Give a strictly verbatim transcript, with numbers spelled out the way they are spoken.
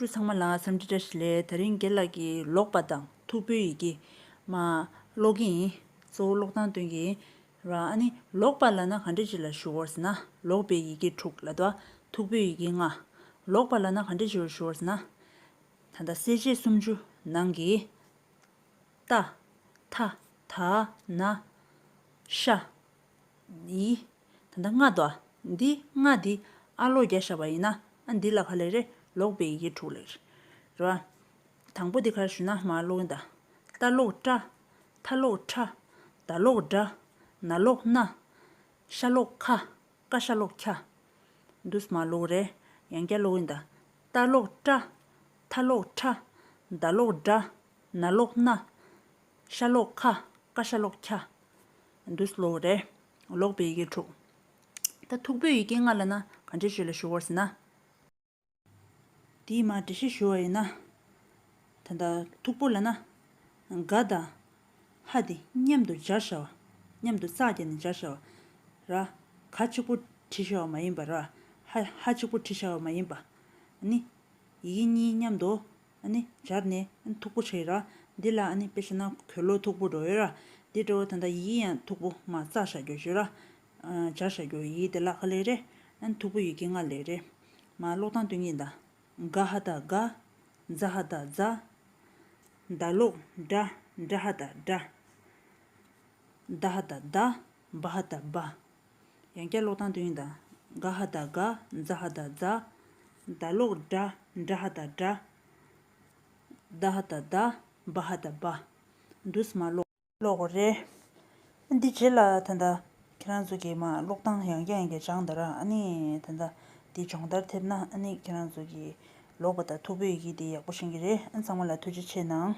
ཚང་མ་ལ་འཚམས་འདྲི་བཀྲ་ཤིས་བདེ་ལེགས། དེ་རིང་རྒན་ལགས་ཀྱིས་ཀློག་པ་དང་ཐུག་པའི་ཡི་གེ་མར་ཀློག་གི་ཡིན། གཙོ་བོ་ཀློག་སྟངས་སྟོན་གྱི་ཡིན་ར། ཨ་ནི་ཀློག་པ་ལབ་ན་ག་འདྲ་ཅིག་ལ་ཞུ་དགོས་ཟེར་ན། ཀློག་པའི་ཡི་གེ་དྲུག་ལབ་འདུག་ཐུག་པའི་ཡི་གེ་ལྔ། ཀློག་པ་ལབ་ན་ག་འདྲ་ཅིག་ལ་ཞུ་དགོས་ཟེར་ན། ད་ལྟ་གསལ་བྱེད་སུམ་ཅུ་ནང་གི་ཏ། ཐ། ད། ན། ཤ། ཡི། ད་ལྟ་ལྔ་འདུག་འདི་ལྔ་འདི་ཨ་ལོག་རྒྱག་བཞག་པ་ཡིན་ན། ཨ་འདི་ལ་ག་ལབ་རེད། ཀློག་པའི་ཡི་གེ་དྲུག་ལབ་རེད་བ། དང་པོ་འདི་ག་རེ་ཞུ་ན་མར་ཀློག་ཡིན་ད། ཏ་ལོག་ཏྲ། ཐ་ལོག་ཁྲ། ད་ལོག་དྲ། ན་ལོག་ན། ཤ་ལོག་ཁ། ཀ་ཤ་ལོག་ཁྱ། འདུག་སེ་མར་ཀློག་རེད། ཡང་བསྐྱར་ཀློག་ཡིན་ད། ཏ་ལོག་ཏྲ། ཐ་ལོག་ཁྲ། ད་ལོག་དྲ། ན་ལོག་ན། ཤ་ལོག་ཁ། ཀ་ཤ་ལོག་ཁྱ། འདུག་སེ་ཀློག་རེད། ཀློག་པའི་ཡི་གེ་དྲུག་ད་ཐུག་པའི་ཡི་གེ་ལྔ་ལབ་ན་ག་འདྲ་ཅིག་ལ་ཞུ་དགོས་ཟེར་ན། དེའི་མར་འགྲེལ་བཤད་ཞུ་བ་ཡིན་ན། ད་ལྟ་ཐུག་པོ་ལབ་ན། ག་དང་། ཧ་དེ་མཉམ་དུ་སྦྱར་བཞག་པ། མཉམ་དུ་རྩ་བརྒྱབ་ནས་སྦྱར་བཞག་པ། ར། ག་གཅིག་པུ་བྲིས་བཞག་པ་མ་ཡིན་པ་ར། ཧ་ཧ་གཅིག་པུ་བྲིས་བཞག་པ་མ་ཡིན་པ། ཨ་ནི། ཡི་གེ་གཉིས་མཉམ་དུ། ཨ་ནི་སྦྱར་ནས་ཨ་ནི་ཐུག་པོ་བྱས་ར། འདི་ལ་ཨ་ནི་དཔེ་བཞག་ན་གོས་ལོག་ཐུག་པོ་འགྲོ་ཡོད་ར། འདི་འདྲ་བོ་ད་ལྟ་ཡི་གེ་ཡང་ཐུག་པོ་མར་བཙགས་བཞག་རྒྱུ་བྱོས་ར། ཨ་སྦྱར་བཞག་རྒྱུ་ཡི་གེ་དེ་ལ་ག་ལབ་རེད། ཨ་ནི་ཐུག་པོ་ཡི་གེ་ལྔ་ལབ་རེད། མར་ཀློག་སྟངས་སྟོན་གྱི་ཡིན་ད། ག་ཧ་ད་ག། ཛ་ཧ་ད་ཛ། ད་ལོག་དྲ། དྲ་ཧ་ད་དྲ། ད་ཧ་ད་ད། བ་ཧ་ད་བ། ཡང་བསྐྱར་ཀློག་སྟངས་སྟོན་ཡིན་ད། ག་ཧ་ད་ག། ཛ་ཧ་ད་ཛ། ད་ལོག་དྲ། དྲ་ཧ་ད་དྲ། ད་ཧ་ད་ད། བ་ཧ་ད་བ། འདུག་སེ་མར་ཀློག་ཀློག་དགོས་རེད། འདི་རྗེས་ལ་ད་ལྟ་ཁྱེད་རང་ཚོ་གིས་མར་ཀློག་སྟངས་ཡང་བསྐྱར་ཡང་བསྐྱར་སྦྱངས་དང་ར། ཨ་ནི་ད་ལྟ་འདི་སྦྱོང་བརྡར་ཐེབས་ན། ཨ་ནི་ཁྱེད་རང་ཚོ་གིས་ཀློག་པ་དང་ཐུག་པའི་ཡི་གེ་དེ་ཡག་པོ་ཤེས་ཀྱི་རེད། ཨ་ཚང་མ་ལ་ཐུགས་རྗེ་ཆེ་གནང་།